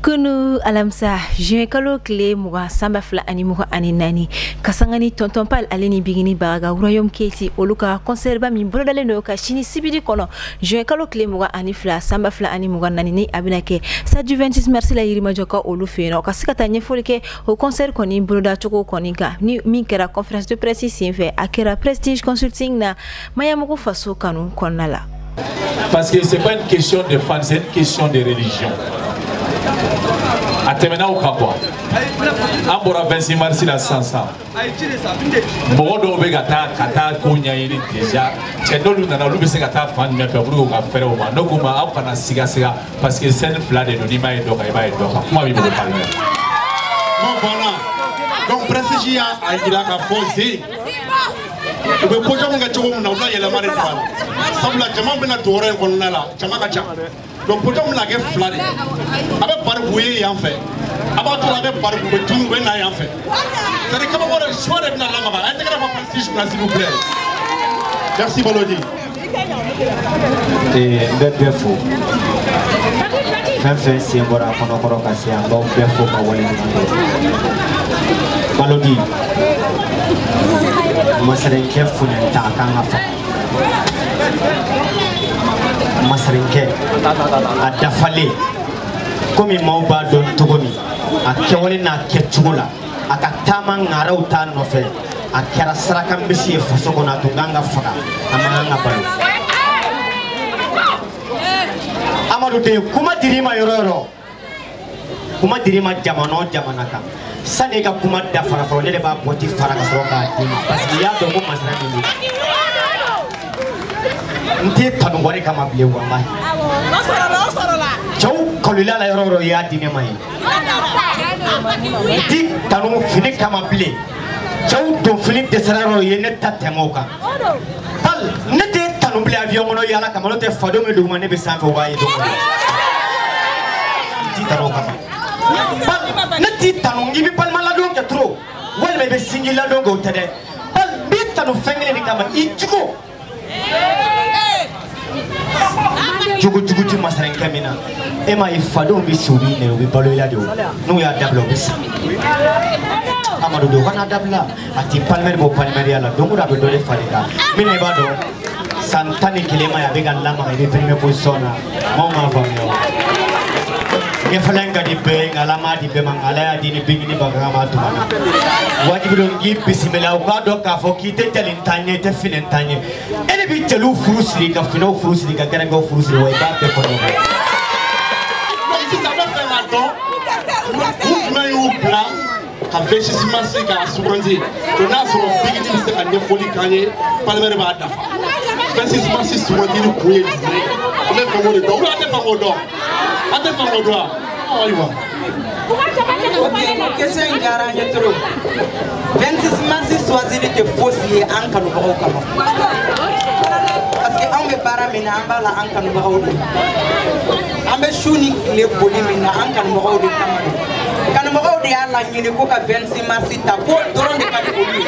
Kunu alamisa juin kalo tile 20 san 2024 ka sanga ni Tonton Pal ale ni Bigini Bagaga Royaume Keïti olu ka concert ba min bolodalen don ka sini sibiri kɔnɔ juin kalo tile 22 san 2024 ni a bɛna kɛ stade du 26 mars la Yirimajɔ ka olu fɛ yen nɔ ka se ka taa ɲɛfɔli kɛ o concert kɔni bolodacogo kɔni kan ni min kɛra conférence de presse senfɛ a kɛra Prestige Consulting na Mayamugu Faso kanu kɔnɔna la. Parce que c'est pas une question de fan, c'est une question de religion. A tɛmɛna o kan quoi. An bɔra 26 mars la sisan sisan. Mɔgɔ dɔw bɛ ka taa ko ɲɛɲini déjà. Cɛ n'olu nana olu bɛ se ka taa fan jumɛn fɛ pour que u ka fɛrɛ o ma. Ne k'u ma aw kana siga siga parce que scène fila de don, n'i m'a ye dɔ kan i b'a ye dɔ kan. Kuma b'i bolo Palmer. Bon voilà. Donc Prestige y'a jira k'a fɔ ze. U bɛ podium kɛ cogo min na u bɛna yɛlɛma de don a la. Sabula jama bɛna don yɔrɔ in kɔnɔna la, jama ka ca. Donc podium bɛna kɛ fila de ye. A bɛ bari k'u ye yan fɛ, a b'a to a bɛ bari k'u bɛ tunu u bɛ na yan fɛ. C'est à dire kabako de choix de bɛna lamaga. A ye tɛgɛrɛ fɔ Prestige kunna s'il vous plaît. Merci Balodi. N bɛ bɛɛ fo. Fɛn fɛn sen bɔra a kɔnɔkɔrɔ ka se an b'aw bɛɛ fo ka waleɲuman dɔn. Balodi. Masarinkɛ funɛnta a kan ka faga. Masarinkɛ a dafalen komi maaw b'a dɔn cogo min a kɛwale n'a kɛcogo la a ka taama ŋaraw t'a nɔfɛ a kɛra saraka misi ye faso kɔnɔ a tun kan ka faga a man kan ka balo. Amadu den kuma dir'i ma yɔrɔ yɔrɔ kuma dir'i ma jamana o jamana kan sani i ka kuma dafara fɔlɔ ne de b'a bɔti fara ka sɔrɔ k'a d'i ma parce que i y'a dɔn ko masara min don. N t'e tanu wari kama bilen walahi. Cɛw kalolila la yɔrɔ o yɔrɔ i y'a di ne ma ye. N t'i tanu fini kama bilen. Cɛw don fini dɛsɛra yɔrɔ o ye ne ta tɛmɛ o kan. Bal ne t'e tanu bilen avion kɔnɔ yaala kama n'o tɛ fadenw bɛ duguma ne bɛ sanfɛ o b'a ye don o don. N t'i tanu o kama. Bal ne t'i tanu i bɛ balima ladon kɛ trop walima i bɛ sinji ladon kɛ o tɛ dɛ. Bal n b'i tanu fɛn kelen de kama i jugu. Jogo jugu ti masarinkɛ min na e m'a ye fadenw bɛ si u b'i nɛni u bɛ balo i la de o n'u y'a dabila u bɛ sa. Amadu don kana dabila a ti palimɛri bɔ palimɛriya la don o don a bɛ dɔ de falen kan min na i b'a dɔn san 11 ma ye a bɛ ka lamaga i bɛ premier position na maaw m'a faamuya o. Ɲɛfɛla in ka di bɛɛ ye nka Ala m'a di bɛɛ ma nka Ala y'a di ni Bigini Bagaga ma tuma na. Wajibi don k'i bisimila u k'a dɔn k'a fɔ k'i tɛ jalintan ye i tɛ finɛntan ye. E de bɛ jeliw furu siri ka finɛw furu siri ka gɛrɛnkɛw furu siri wa i b'a bɛɛ kɔnɔ. Sisan bɛ fɛ k'a dɔn kun jumɛn y'u bila ka 26 mars k'a sugandi donc n'a sɔrɔ Bigini bɛ se ka ɲɛfɔli k'an ye Palmer b'a dafa. 26 mars sugandili kun ye jumɛn ye? An bɛ fɛ k'o de dɔn ou bien an tɛ fɛ k'o dɔn? An tɛ fɛ k'o dɔn wa? Ayiwa. Ok, question in diyara an ye trop. 26 mars choisili tɛ fosi ye an kanubagaw kama. Parce que anw bɛ baara min na an b'a la an kanubagaw de. An bɛ su ni tile boli min na an kanubagaw de kama don. Kanubagaw de y'a laɲini ko ka 26 mars ta k'o dɔrɔn de ka di olu ye.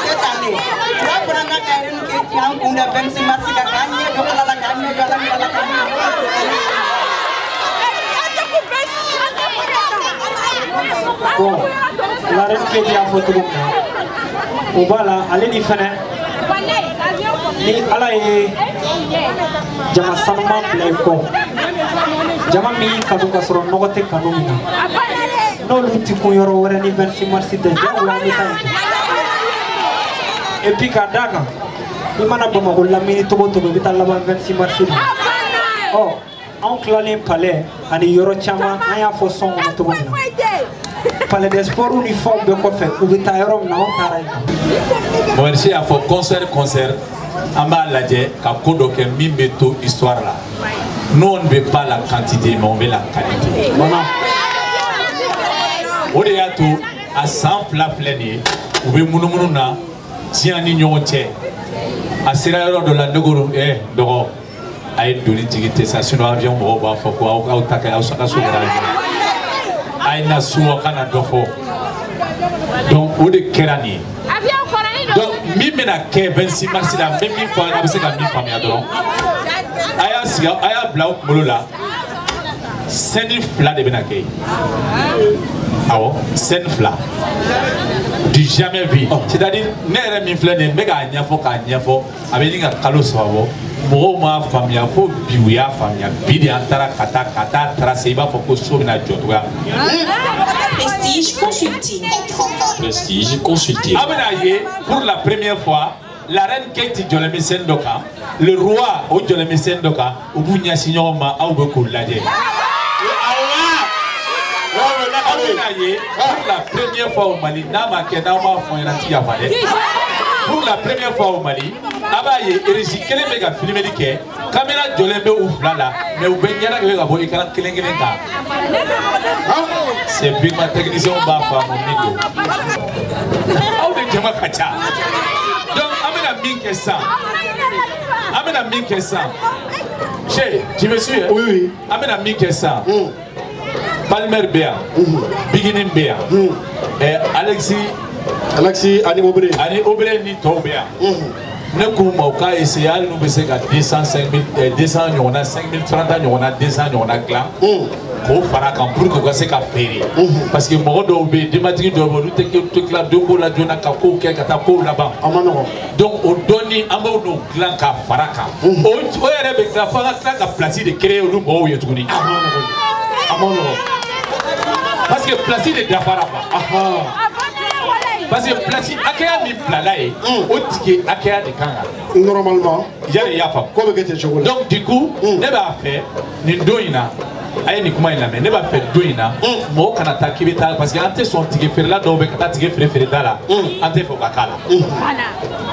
Cette année, u b'a fɔ an ka Irène Keïti an kun da 26 mars kan k'an ɲɛ jɔ Ala la k'an ɲɛ jɔ Ala la k'an ɲɛ jɔ Ala la. Bon, la reine Keïti y'a fɔ cogo min na o b'a la ale ni fɛnɛ ni Ala ye jama sanuman bila i kɔ jama min y'i kanu ka sɔrɔ nɔgɔ tɛ kanu min na n'olu ti kun yɔrɔ wɛrɛ ni 26 mars tɛ diyagoya an bɛ taa yen kɛ. Et puis k'a d'a kan i mana Bamakɔ lamini togo togo i bɛ taa laban 26 mars la. Ɔ anw tilalen palais ani yɔrɔ caman an y'a fɔ sɔn kɔnɔ cogo min na palais des sports ni fɛnw bɛɛ kɔfɛ u bɛ taa yɔrɔ min na anw taara yen. Mohamed y'a fɔ concert an b'a lajɛ ka ko dɔ kɛ min bɛ to histoire la. Nous on ne veut pas la quantité mais on veut la qualité. Voilà. O de y'a to a san 2 filɛ nin ye u bɛ munumunu na diɲɛ ni ɲɔgɔn cɛ a sera yɔrɔ dɔ la ne ko dɔgɔ a ye doni jigin ten sa sinon avion mɔgɔw b'a fɔ ko aw ta kɛ aw ka so kɛra avion a ye na so aw kana dɔ fɔ donc o de kɛra nin ye donc min bɛna kɛ 26 mars la n bɛ min fɔ aw ɲɛna a bɛ se ka min faamuya dɔrɔn a y'a sigi a y'a bila aw kunkolo la Scène fila de bɛna kɛ yen. Awɔ, scène fila. Du jamais vu. C'est-à-dire ne yɛrɛ min filɛ nin ye, n bɛ k'a ɲɛfɔ a bɛ ɲini ka kalo 3 bɔ. Mɔgɔw m'a faamuya fo bi u y'a faamuya bi de an taara ka taa tracer i b'a fɔ ko so bɛna jɔ cogoya min. Prestige Consulting. Prestige Consulting. A bɛna ye pour la première fois la reine Keyti jɔlen bɛ scène dɔ kan, le roi o jɔlen bɛ scène dɔ kan, u b'u ɲɛsin ɲɔgɔn ma aw bɛ k'u lajɛ. Aw bɛna ye pour la première fois au Mali, n'a ma kɛ n'aw m'a fɔ n ɲɛna n ti yafa dɛ. Pour la première fois au Mali, a b'a ye régie kelen bɛ ka filmeli kɛ, caméra jɔlen bɛ u fila la, mais u bɛ ɲɛda kɛ ka bɔ écran kelen kelen kan. C'est Bigma technicien b'a faamu min don. Aw de jama ka ca. Donc an bɛna min kɛ sisan, Che, tu me suis? Oui, oui. An bɛna min kɛ sisan. Palmer bɛ yan, Bigini bɛ yan, Alexis ani Obré. Ani Obré ni tɔw bɛ yan. Ne k'u ma u k'a essayer hali n'u bɛ se ka 200 ɲɔgɔnna 5000 francs ɲɔgɔnna 200 ɲɔgɔnna dilan k'o fara kan pour que u ka se ka feere. Parce que mɔgɔ dɔw bɛ yen, denbatigi dɔw bɛ yen, olu tɛ tila donko la joona ka kow kɛ ka taa kow laban. A ma nɔgɔn. Donc o dɔɔni an b'o n'o dilan k'a fara kan. O yɛrɛ bɛ dilan fo an ka tila ka place de créer olu mɔgɔw ye tuguni. A ma nɔgɔn. Parce que place de dafara quoi. Parce que place hakɛya min bilala yen, o tigi hakɛya de kan ka. Normalement. Yali i y'a faamu. Ko bɛ kɛ ten cogo la. Donc du coup, ne b'a fɛ nin don in na, a ye nin kuma in lamɛn, ne b'a fɛ don in na, mɔgɔ kana taa k'i bɛ taa parce que an tɛ sɔn tigi feerela dɔw bɛ ka taa tigi feere da la, an tɛ fɛ o ka k'a la.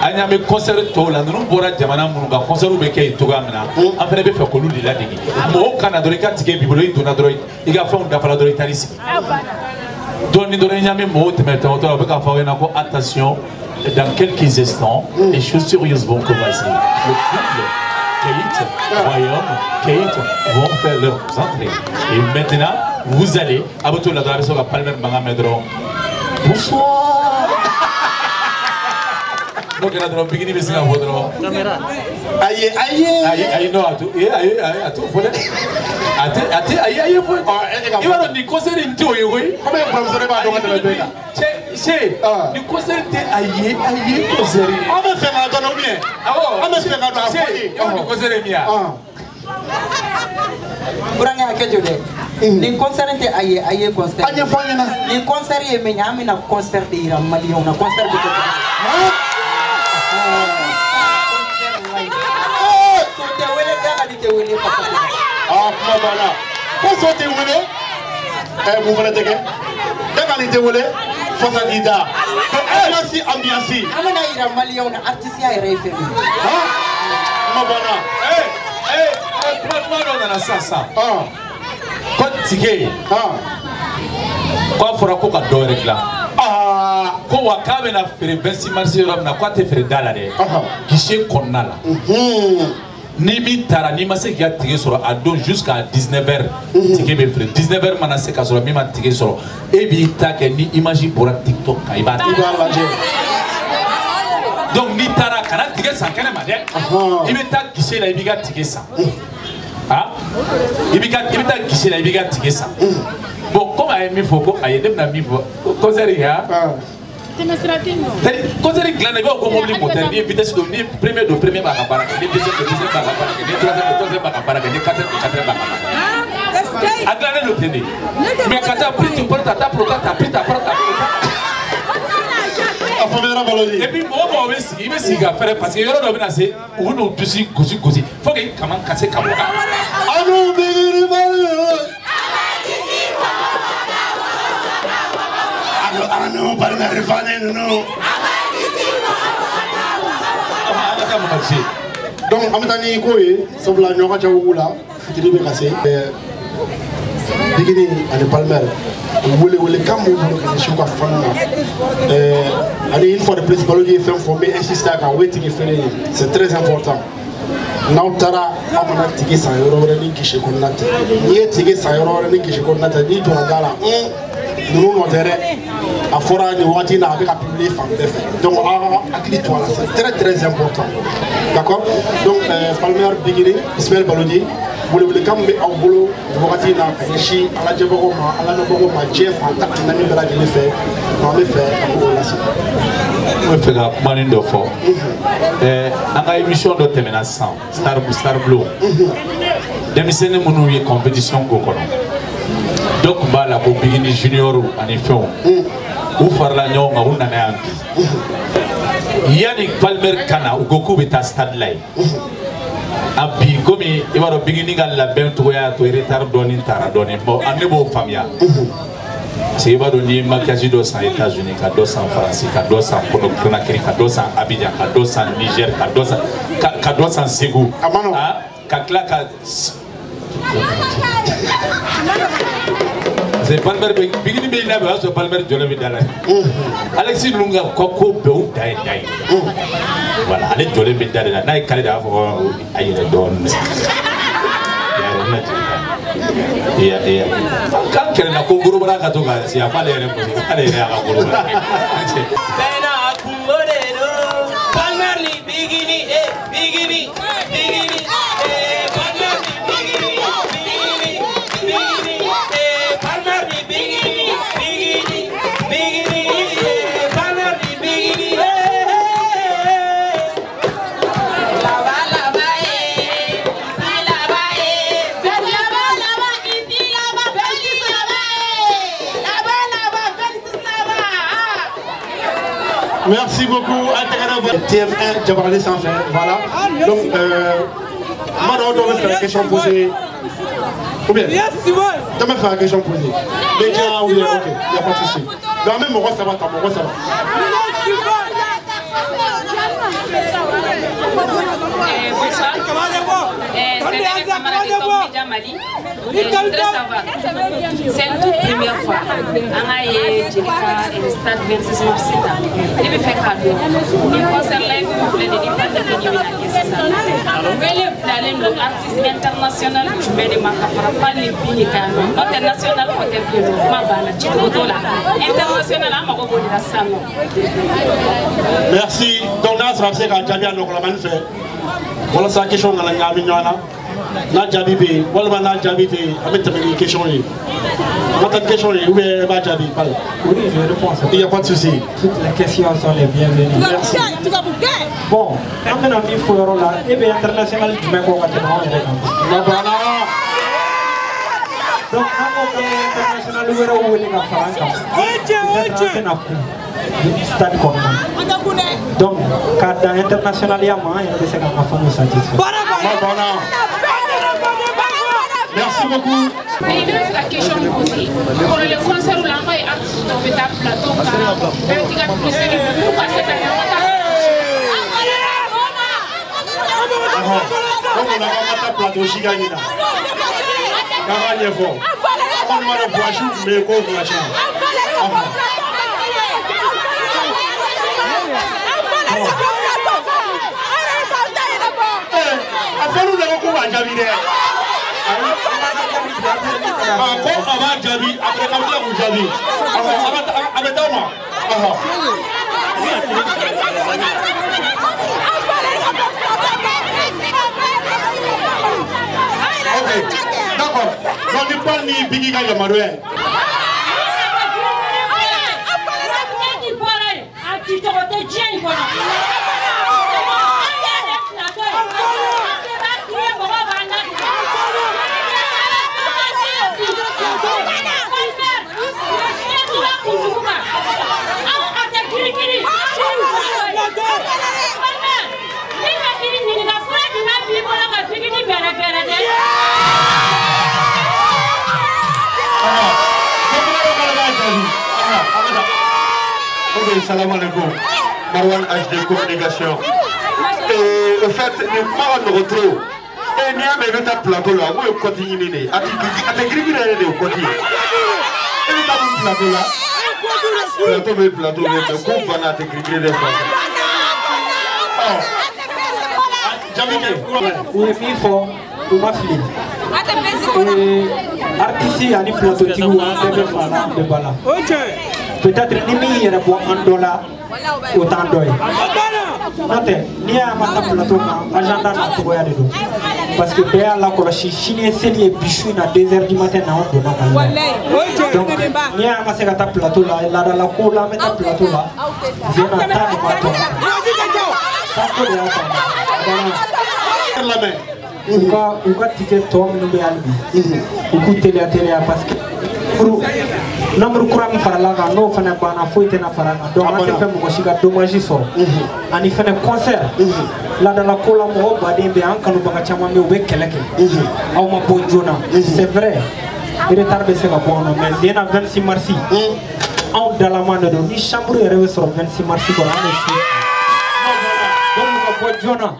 An ɲa bɛ concert tɔw la, ninnu bɔra jamana minnu kan, concert bɛ kɛ yen cogoya min na, an fana bɛ fɛ k'olu de ladege. Mɔgɔw kana dɔrɔn i ka tigi b'i bolo, i donna dɔrɔn i ka fɛnw dafara dɔrɔn i taar'i sigi. Dɔɔni dɔrɔn i ɲa bɛ mɔgɔw tɛmɛtɔ la, u bɛ k'a fɔ aw ɲɛna ko attention, dans quelques instants, les choses sérieuses vont commencer. Le couple Kate, Royaume, Kate vont faire leurs entrées. Et maintenant, vous allez, à votre la droite, sur Palmer Banga dɔrɔn. Bonsoir. N'o kɛra dɔrɔn Bigini bɛ se ka fɔ dɔrɔn. Ayi ayi. Ayi ayi non a t'o ayi ayi a t'o fɔ dɛ. A tɛ ayi ayi fɔ. I b'a dɔn nin concert in tɛ o ye koyi. Komi buramuso ne b'a dɔn ka tɛmɛ bɛɛ kan. Cɛ nin concert tɛ ayi ayi concert ye. An bɛ fɛ k'a dɔn ou bien. Awɔ. An bɛ fɛ k'a dɔn a fɔ de. I b'a dɔn nin concert ye min ye wa. Burankɛ hakɛ jɔ dɛ. Nin concert tɛ ayi ayi concert. A ɲɛfɔ an ɲɛna. Nin concert ye min ye, an bɛna concert de yira maliyɛnw na, concert bɛ kɛ cogo min. So tɛ wele dagali tɛ wele fasa tɛ. Ah kuma banna. Ko so tɛ wele. Mun fana tɛ kɛ. Dagali tɛ wele. Fasa t'i da. Donc ambiance ambiance. An bɛna yira maliyɛnw na artisiya yɛrɛ ye fɛn min ye. Kuma banna. Kuma duman dɔ nana sisan. Ko tike. K'a fɔra ko ka dɔ wɛrɛ dilan. Ko wa k'a bɛna feere 26 mars yɔrɔ min na, k'a tɛ feere da la dɛ. Guichet kɔnɔna la. Ni min taara n'i ma se k'i ka tike sɔrɔ a don jusqu'à 19h tike bɛ feere. 19h mana se k'a sɔrɔ min ma tike sɔrɔ, e b'i ta kɛ ni image bɔra TikTok kan i b'a lajɛ. Donc n'i taara kana tike san kɛnɛ ma dɛ. I bɛ taa guichet la i b'i ka tike san. I bɛ taa guichet la i b'i ka tike san. Bon comme a ye min fɔ ko ayi ne bɛna min fɔ concert in ha. Concert dilanna i b'a fɔ ko mobili moteur n'i ye vitesse don ni premier don premier b'a ka baara kɛ ni deuxième don deuxième b'a ka baara kɛ ni troisième don troisième b'a ka baara kɛ ni quatrième don quatrième b'a ka baara kɛ. A dilannen don ten de. Mais ka taa prix tu prends ta ta pro ta ta prix ta prends ta. A faamuyara Baloji. Et puis mɔgɔ mɔgɔ bɛ sigi i bɛ sigi ka fɛrɛ parce que yɔrɔ dɔ bɛna se u bɛ n'u dusi gosi gosi fo k'i kaman ka se ka bɔ kan. Anu Bigini Baloji. Anu Palmer fane ninnu. An ka taa Mamadu Se. Donc an bɛ taa ni ko ye sabula ɲɔ ka ca wugu la fitiri bɛ ka se. Bigini ani Palmer welewelekan b'u bolo ka ɲɛsin u ka fanu ma. Ani une fois de plus Baloji ye fɛn fɔ n bɛ insister a kan o ye tigi feere ye, c'est très important. N'aw taara aw kana tigi san yɔrɔ wɛrɛ ni guichet kɔnɔna tɛ. N'i ye tigi san yɔrɔ wɛrɛ ni guichet kɔnɔna tɛ, n'i donna da la ninnu nɔ tɛ dɛ. A fɔra nin waati in na a bɛ ka publier fan bɛɛ fɛ. Donc aw ka hakili to a la, c'est très très important. D'accord. Donc Palmer Bigini, Ismaël Baloji, Welewelekan min bɛ aw bolo nin wagati in na ka ɲɛsin an lajɛbagaw ma, an lamɛnbagaw ma diɲɛ fan 14 bɛɛ lajɛlen fɛ, an bɛ fɛ ka k'o lase. N bɛ fɛ ka kumanin dɔ fɔ. An ka émission dɔ tɛmɛna sisan, Star Blue. Denmisɛnnin minnu ye compétition k'o kɔnɔ, dɔ tun b'a la ko Bigini Junior ani fɛnw. U farala ɲɔgɔn kan, u nana yan bi. Yanni Palmer ka na, u ko k'u bɛ taa stade la yen. A bi komi i b'a dɔn Bigini ka labɛn cogoya y'a to retard dɔɔni taara dɔɔni, bon ne b'o faamuya. Parce que i b'a dɔn n'i ye maquillage dɔ san États-Unis, ka dɔ san Faransi, ka dɔ san Conakry, ka dɔ san Abidjan, ka dɔ san Niger, ka dɔ san ka dɔ san Segu, ka tila ka c'est Palmer bɛ Bigini bɛ labɛn, o y'a sɔrɔ Palmer jɔlen bɛ da la. Alexis ninnu ka ko bɛɛ u dan ye da ye. Voilà, ale jɔlen bɛ da de la, n'a ye kale de a b'a fɔ ko a yɛrɛ dɔɔnin dɛ. K'an kɛlɛla ko gorobara ka to ka se a f'ale yɛrɛ muso k'ale yɛrɛ y'a ka gorobara. Bɛnna kungo de don, Palmer ni Bigini, Bigini, Bigini, Palmer ni Bigini, Bigini, Bigini, Palmer ni Bigini, Bigini, Bigini, Palmer ni Bigini. Laba laba si laba laba laba isi laba 26 laba laba laba 26 laba. Merci beaucoup. TF1 Diabarani sanfɛ, voilà. Donc moi dɔw bɛ fɛ ka question poser ou bien dɔ bɛ fɛ ka question poser. Déjà ou bien ok, y a pas de souci. Donc an bɛ mɔgɔ saba ta, mɔgɔ saba. Bonsoir. C'est Nene Camara de Top Media Mali. Je voudrais savoir, c'est une toute première fois. An ka ye Jelika stade 26 mars ta. Ne bɛ fɛ k'a dɔn ni concert live min filɛ nin ye, ni Palmer bɛ bɛna kɛ sisan. Wele bilalen don artiste international jumɛn de ma ka fara Palmer ni Bini kan nɔ? N'o tɛ national kɔ tɛ bilen o kuma banna cicogo t'o la. International an mago b'o de la sisan nɔ. Merci. Donc n'a sɔrɔ a bɛ se k'a jaabi a nɔgɔlamani fɛ walasa question kana ɲagami ɲɔgɔn na. N'a jaabi bɛ yen walima n'a jaabi tɛ yen, an bɛ tɛmɛ ni question ye. An ka taa ni question ye ou bien e b'a jaabi Pal. Oui, je réponds. Il n'y a pas de souci. Toutes les questions sont les bienvenues. Merci. Bon, an bɛna min fɔ yɔrɔ la, e bɛ international jumɛn kɔ ka tɛmɛ anw yɛrɛ kan? Banna. Donc an ko k'an bɛ international wɛrɛw wele ka fara an kan. Peut-être an tɛna kun stade kɔnɔna na. Donc k'a dan international ya ma, an yɛrɛ bɛ se k'an ka fɛnw satisfait. Banna. Merci beaucoup. Mais ne bɛ fɛ ka question min poser, kɔrɔlen concert la an b'a ye artiste dɔw bɛ taa plateau kan, bɛɛ bɛ t'i ka publicité kɛ, mais pourquoi cette année an ma taa? Donc on a ka taa plateau si ka ɲina. K'an k'a ɲɛfɔ. An kɔni b'a dɔn voyage tun bɛ yen kow tun ka ca. A fɔl'u de ko k'u b'a jaabi dɛ. Ko a b'a jaabi après k'aw tila k'u jaabi. A bɛ d'aw ma. Ok, d'accord. Donc ni Paul ni Biggi ka yamaruya ye. Ok, salam alaikum. Marwan HD Communication. Et au fait, ni kuma ka nɔgɔ trop. Et n'i y'a mɛn i bɛ taa plateau la, n ko ye kɔti ɲini de ye. A tɛ girigiri yɛrɛ de ye kɔti ye. E bɛ taa mun plateau la? Plateau bɛ mais ko banna a tɛ girigiri de fan fɛ. Ɔ jaabi kɛ. U ye min fɔ, u ma fili. Artiste ani plateau tigiw an bɛɛ bɛ fa la, an bɛɛ ba la. Peut-être ni min yɛrɛ bɔ an dɔ la, o t'an dɔ ye. N'o tɛ n'i y'a ma taa plateau kan, agenda n'a cogoya de don. Parce que bɛɛ y'a lakɔlɔsi, sini ye seli ye, bi su in na 2h du matin na anw donna Mali la. Donc n'i y'a ma se ka taa plateau la, laadala ko la an bɛ taa plateau la. Zena taa nin ma tɔ. Sanko de y'a ta. Banna. U ka ticket tɔ minnu bɛ hali bi, u k'u teliya teliya parce que nombre kura min farala kan, n'o fana banna, foyi tɛna fara kan. Donc an tɛ fɛ mɔgɔ si ka dommage sɔrɔ. Ani fɛnɛ concert laadala ko la, mɔgɔ baden bɛ yen, an kanubaga caman bɛ yen, u bɛ kɛlɛ kɛ aw ma bɔ joona. C'est vrai, retard bɛ se ka bɔ an na, mais Zena 26 mars anw dalaman de don. Ni chambre yɛrɛ bɛ sɔrɔ 26 mars kɔnɔ, an bɛ su. Donc u ka bɔ joona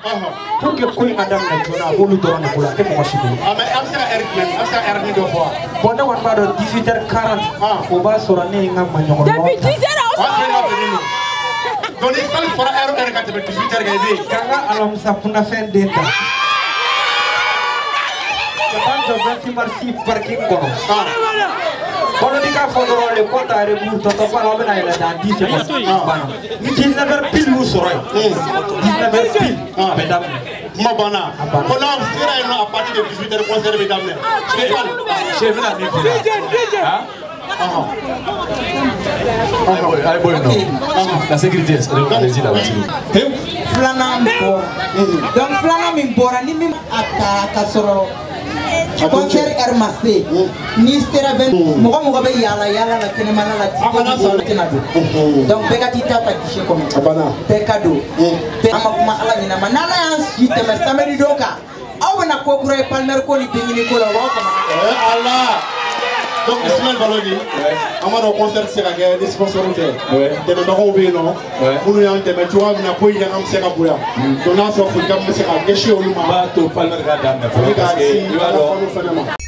pour que ko in ka daminɛ joona, a b'olu dɔrɔn de bolo, a tɛ mɔgɔ si bolo. Ah, mais an bɛ se ka heure jumɛn, an bɛ se ka heure ni dɔ fɔ wa? Bon, ne kɔni b'a dɔn 18h40, o b'a sɔrɔ ne ye n ka maɲɔgɔn. Depuis 10h o y'a sɔrɔ e labɛnnen don. Donc ni salle fɔra heure heure ka tɛmɛ 18h kan, i bɛ yen. Ka n ka alamisa kunnafɛn den ta, ka taa n jɔ 26 mars parking kɔnɔ. Balo k'a fɔ dɔrɔn, le compte à rebours, tonton Fall, aw bɛna yɛlɛ dans 10 secondes. Banna. Ni 19h pile y'u sɔrɔ yen, 19h pile a bɛ daminɛ. Kuma banna. Ko n'aw sera yen nɔ, à partir de 18h concert bɛ daminɛ. Chef, bɛna min f'i ɲɛna. Allez, bon, non. La sécurité, allez-y là-bas, s'il vous plaît. Filanan bɔra, donc filanan min bɔra, ni min a ta ka sɔrɔ concert heure ma se, n'i sera 20, mɔgɔ mɔgɔ bɛ yaala yaala la kɛnɛmana la, ticket tɛna don. Donc bɛɛ ka t'i ta ta guichet kɔnɔ, bɛɛ ka don. Bɛɛ an ma kuma ala ɲinɛ ma, n'ala y'an si tɛmɛ samedi don kan, aw bɛna ko kura ye Palmer ko ni Bingini ko la, o b'aw kama. Ala. Donc Ismaël Balodi, an b'a dɔn concert tɛ se ka kɛ ni sponsor tɛ. Dɛmɛbagaw bɛ yen nɔ minnu y'an dɛmɛ cogoya min na ko in an bɛ se ka bonya. Donc n'a sɔrɔ folikan min bɛ se ka ɲɛsin olu ma. N b'a to Palmer ka daminɛ fɔlɔ parce que i b'a dɔn.